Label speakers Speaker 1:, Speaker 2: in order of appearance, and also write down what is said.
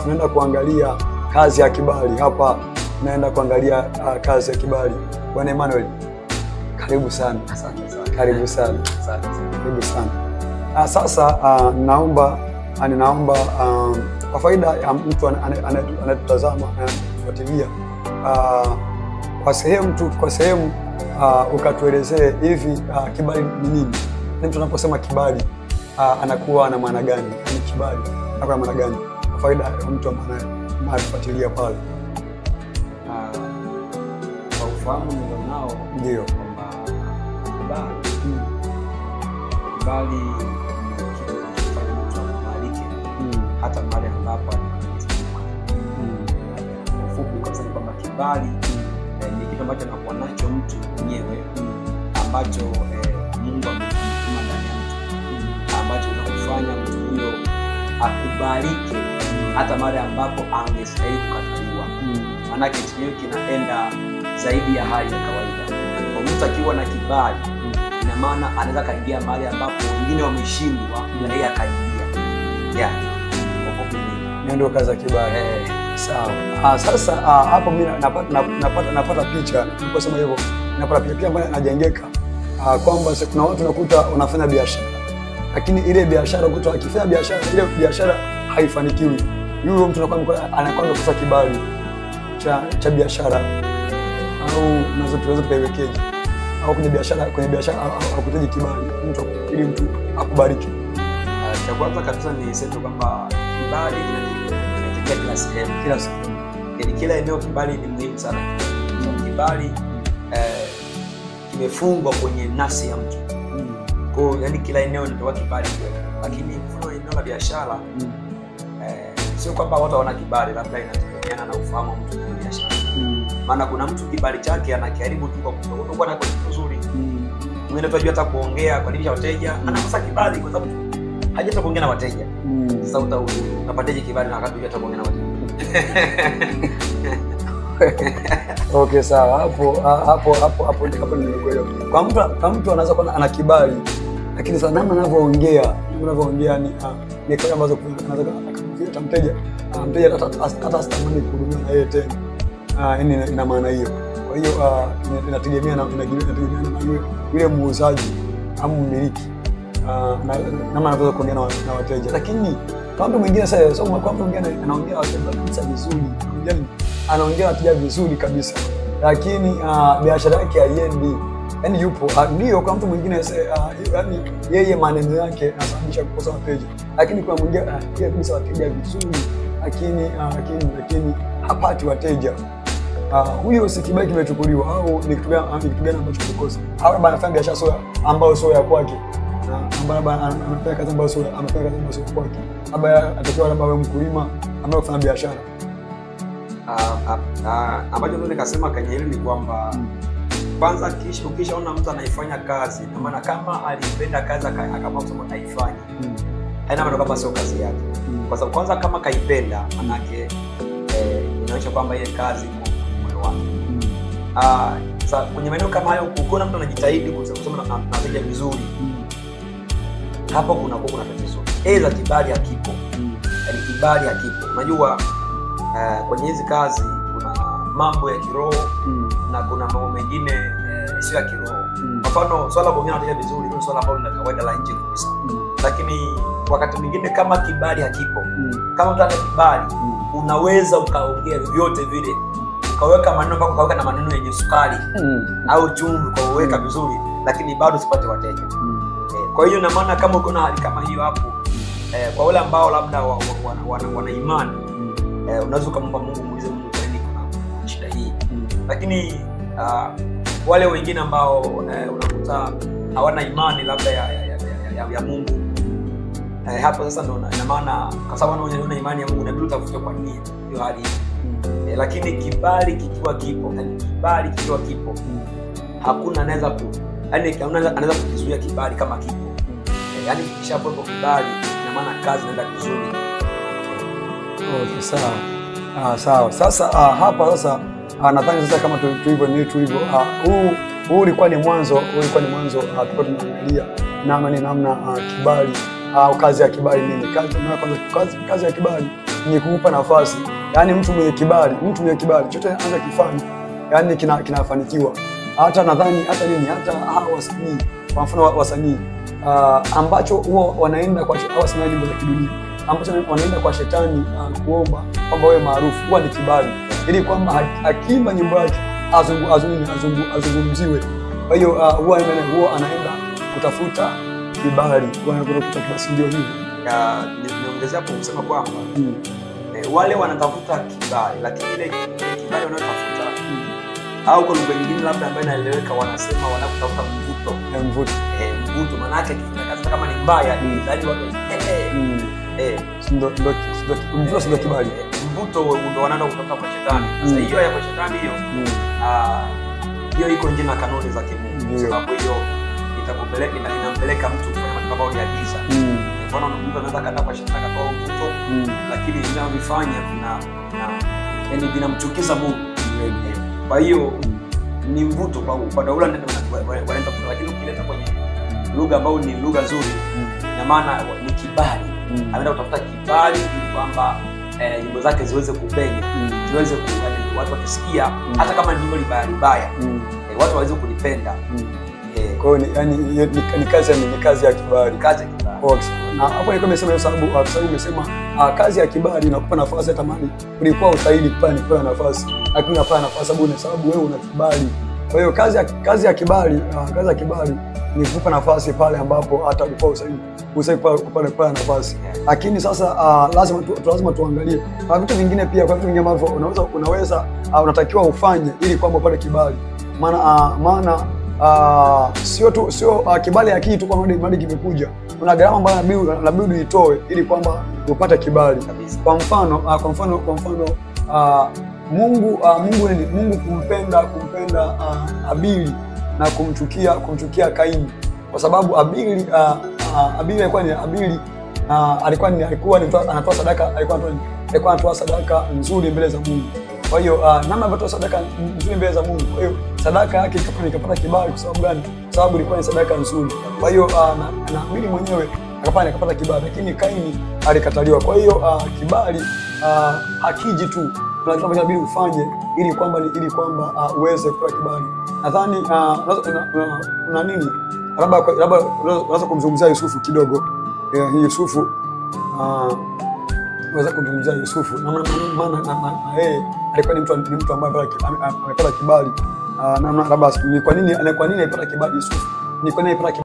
Speaker 1: Tunaenda kuangalia kazi ya kibali. Hapa tunaenda kuangalia kazi ya kibali. Bwana Emmanuel, karibu sana.
Speaker 2: Asante sana.
Speaker 1: Karibu sana.
Speaker 2: Asante sana.
Speaker 1: Karibu sana. Sasa ninaomba kwa faida ya mtu anayetutazama, anayetufuatilia, kwa sehemu ukatuelezee hivi kibali ni nini? Ni mtu anaposema kibali anakuwa na maana gani? Ni kibali anakuwa na maana gani? Kwa faida ya mtu ambaye anafuatilia pale.
Speaker 2: Kwa ufahamu nilionao
Speaker 1: ndio
Speaker 2: kwamba kibali ni kitu kinachofanya mtu akubalike hata mahali ambapo alikuwa. Ufupi kabisa ni kwamba kibali ni kitu ambacho anakuwa nacho mtu mwenyewe, ambacho Mungu amemtuma ndani ya mtu, ambacho kinakufanya mtu huyo akubalike hata mahali ambapo angestahili kukataliwa. Maanake chenyewe kinaenda zaidi ya hali ya kawaida. Kwa mtu akiwa na kibali, ina maana anaweza kaingia mahali ambapo wengine wameshindwa na yeye akaingia. Yeah.
Speaker 1: Ndio kazi ya kibali. Sawa. Sasa hapo mimi napata picha. Niliposema hivyo napata picha pia ambayo inajengeka kwamba kuna watu nakuta wanafanya biashara, lakini ile biashara ukuta akifanya biashara ile biashara haifanikiwi. Yule mtu anakuwa anakosa kibali cha biashara, au unaweza tuweza tukaiwekeje? Au kwenye biashara hakuhitaji kibali mtu ili mtu akubariki.
Speaker 2: Cha kwanza kabisa ni sema kwamba kibali kinategemea kila sehemu,
Speaker 1: kila sehemu.
Speaker 2: Yaani kila eneo kibali ni muhimu sana. So, kibali kimefungwa kwenye nafsi ya mtu. Kwa hiyo yani kila eneo linatoa kibali kweli. Lakini mfano eneo la biashara sio kwamba watu hawana kibali, labda inategemeana na ufahamu wa mtu kwenye biashara. Maana kuna mtu kibali chake anakiharibu tu kwa kutokuwa na content nzuri. Mwingine tu hajui hata kuongea, kukaribisha wateja, anakosa kibali kwa sababu hajui hata kuongea na wateja. Sasa utapateje kibali na wakati hujui hata kuongea na wateja?
Speaker 1: Okay, sawa. Hapo nimekuelewa. Kwa mtu anaweza kuwa ana kibali, lakini sasa namna anavyoongea ni kwa ambazo anaweza akamvuta mteja, mteja hata asitamani kuhudumiwa na yeye tena. Yaani ina maana hiyo. Kwa hiyo inategemea na yule muuzaji au mmiliki namna anavyoweza kuongea na wateja. Lakini kwa mtu mwingine sasa, so kwa mtu mwingine anaongea wateja kabisa vizuri, anaongea wateja vizuri kabisa, lakini biashara yake haiendi. Yaani yupo ndio kwa mtu mwingine yaani yeye maneno yake anasababisha kukosa wateja, lakini kwa mwingine yeye kabisa wateja vizuri, lakini hapati wateja. Huyo si kibali kimechukuliwa au ni kitu gani ambacho kikosa? Au labda anafanya biashara sio ambayo sio ya kwake, ambayo labda anafanya kazi ambayo sio kwake, labda atakiwa labda awe mkulima ambaye kufanya biashara.
Speaker 2: Ambacho ndio nikasema kwenye hili ni kwamba kwanza ukishaona mtu anaifanya kazi, na maana kama alipenda kazi akaamua kusema ataifanya, haina maana kwamba sio kazi yake. Kwa sababu kwanza kama kaipenda, manake inaonyesha kwamba ile kazi moyo wake. Sasa kwenye maeneo kama hayo ukiona mtu anajitahidi kusema na wateja vizuri, hapo kuna tatizo. Eza kibali hakipo. Yaani kibali hakipo. Unajua kwenye hizi kazi kuna mambo ya kiroho na kuna mambo mengine sio ya kiroho. Kwa mfano swala kuongea na wateja vizuri ni swala ambalo ni la kawaida la nje kabisa. Lakini wakati mwingine kama kibali hakipo, kama mtu ana kibali, unaweza ukaongea vyote vile, ukaweka maneno mpaka ukaweka na maneno yenye sukari au chumvi kwa kuweka vizuri, lakini bado usipate wateja. Kwa hiyo ina maana kama uko na hali kama hiyo hapo, kwa wale ambao labda wana imani, unaweza kumwomba Mungu, muulize Mungu kwa nini kuna shida hii. Lakini wale wengine ambao unakuta hawana imani labda ya Mungu, hapo sasa ndo ina maana kwa sababu wana imani ya Mungu inabidi utafute kwa nini hiyo hali. Lakini kibali kikiwa kipo, yani kibali kikiwa kipo, hakuna anaweza ku yani anaweza kukizuia kibali kama kipo. Yani kikishakuwepo kibali, ina maana kazi inaenda vizuri.
Speaker 1: Okay, sawa. Sawa. Sasa hapa sasa nadhani sasa kama tulivyo ni tulivyo, huu ulikuwa ni mwanzo, tulikuwa tunaangalia namna kibali au kazi ya kibali nini. Kazi ya kibali ni kukupa nafasi. Yaani mtu mwenye kibali, chochote anachokifanya yaani kinafanikiwa. Hata nadhani hata nini, hata hawa wasanii, kwa mfano wasanii ambacho huwa wanaenda kwa wasanii nyimbo za kidunia, ambacho wanaenda kwa shetani kuomba kwamba wewe maarufu, huwa ni kibali, ili kwamba akiimba nyimbo yake azungumziwe. Kwa hiyo huwa anaenda kutafuta kibali, huwa anaenda kutafuta kibali, ndio hivyo.
Speaker 2: Niongezea hapo kusema kwamba wale wanatafuta kibali, lakini ile kibali wanayotafuta au kwa lugha nyingine labda ambayo inaeleweka, wanasema wanatafuta mvuto.
Speaker 1: Mvuto.
Speaker 2: Mvuto maana yake akifanya kazi kama ni mbaya zaidi watu
Speaker 1: mvuto sio kibali.
Speaker 2: Mvuto ndio wanaenda kutafuta kwa shetani. Sasa hiyo ya kwa shetani hiyo hiyo iko nje na kanuni za kimungu, sababu hiyo itakupeleka, inampeleka mtu kufanya mambo ambayo ni ya giza. Mfano mtu anaweza kaenda kwa shetani akatoa mvuto, lakini vinavyofanya yaani vinamchukiza Mungu. Kwa hiyo ni mvuto kwa upande ule wanaenda, lakini ukileta kwenye lugha ambayo ni lugha nzuri, ina maana ni kibali. Ameenda kutafuta kibali ili kwamba nyimbo zake ziweze kupenya, ziweze watu wakisikia, hata kama nyimbo ni mbaya, watu waweze kulipenda.
Speaker 1: Kwa hiyo yani ni kazi ya kibali.
Speaker 2: Kazi ya kibali.
Speaker 1: Na hapo nilikuwa nimesema hiyo sababu, kwa sababu umesema kazi ya kibali inakupa nafasi hata mali ulikuwa ustahili kupata nafasi, lakini unapata nafasi sababu wewe una kibali. Kwa hiyo kazi ya kibali, kazi ya kibali ni kukupa nafasi pale ambapo hata ulikuwa ustahili kupata nafasi. Lakini sasa lazima tuangalie kwa vitu vingine pia, kwa vitu vingine ambavyo unaweza unatakiwa ufanye ili kwamba upate kibali. Maana sio kibali hakiji tu kwa mali kimekuja. Kuna gharama ambayo inabidi uitoe ili kwamba upate kibali. Kwa mfano Mungu kumpenda Abili na kumchukia Kaini, kwa sababu Abili alikuwa anatoa sadaka, alikuwa anatoa sadaka nzuri mbele za Mungu. Kwa hiyo namna alivyotoa sadaka nzuri mbele za Mungu, kwa hiyo sadaka yake ikapata kibali. Kwa sababu gani? Kwa sababu ilikuwa ni sadaka nzuri. Kwa hiyo na Abili mwenyewe akapata kibali, lakini Kaini alikataliwa. Kwa hiyo kibali hakiji tu, kuna kitu ambacho inabidi ufanye ili kwamba uweze kupata kibali. Nadhani una nini, labda unaweza kumzungumzia Yusufu kidogo. Yusufu unaweza kumzungumzia Yusufu maana yeye alikuwa ni mtu ambaye amepata kibali. Namna labda ni kwa nini alipata kibali Yusufu? Ni kwa nini alipata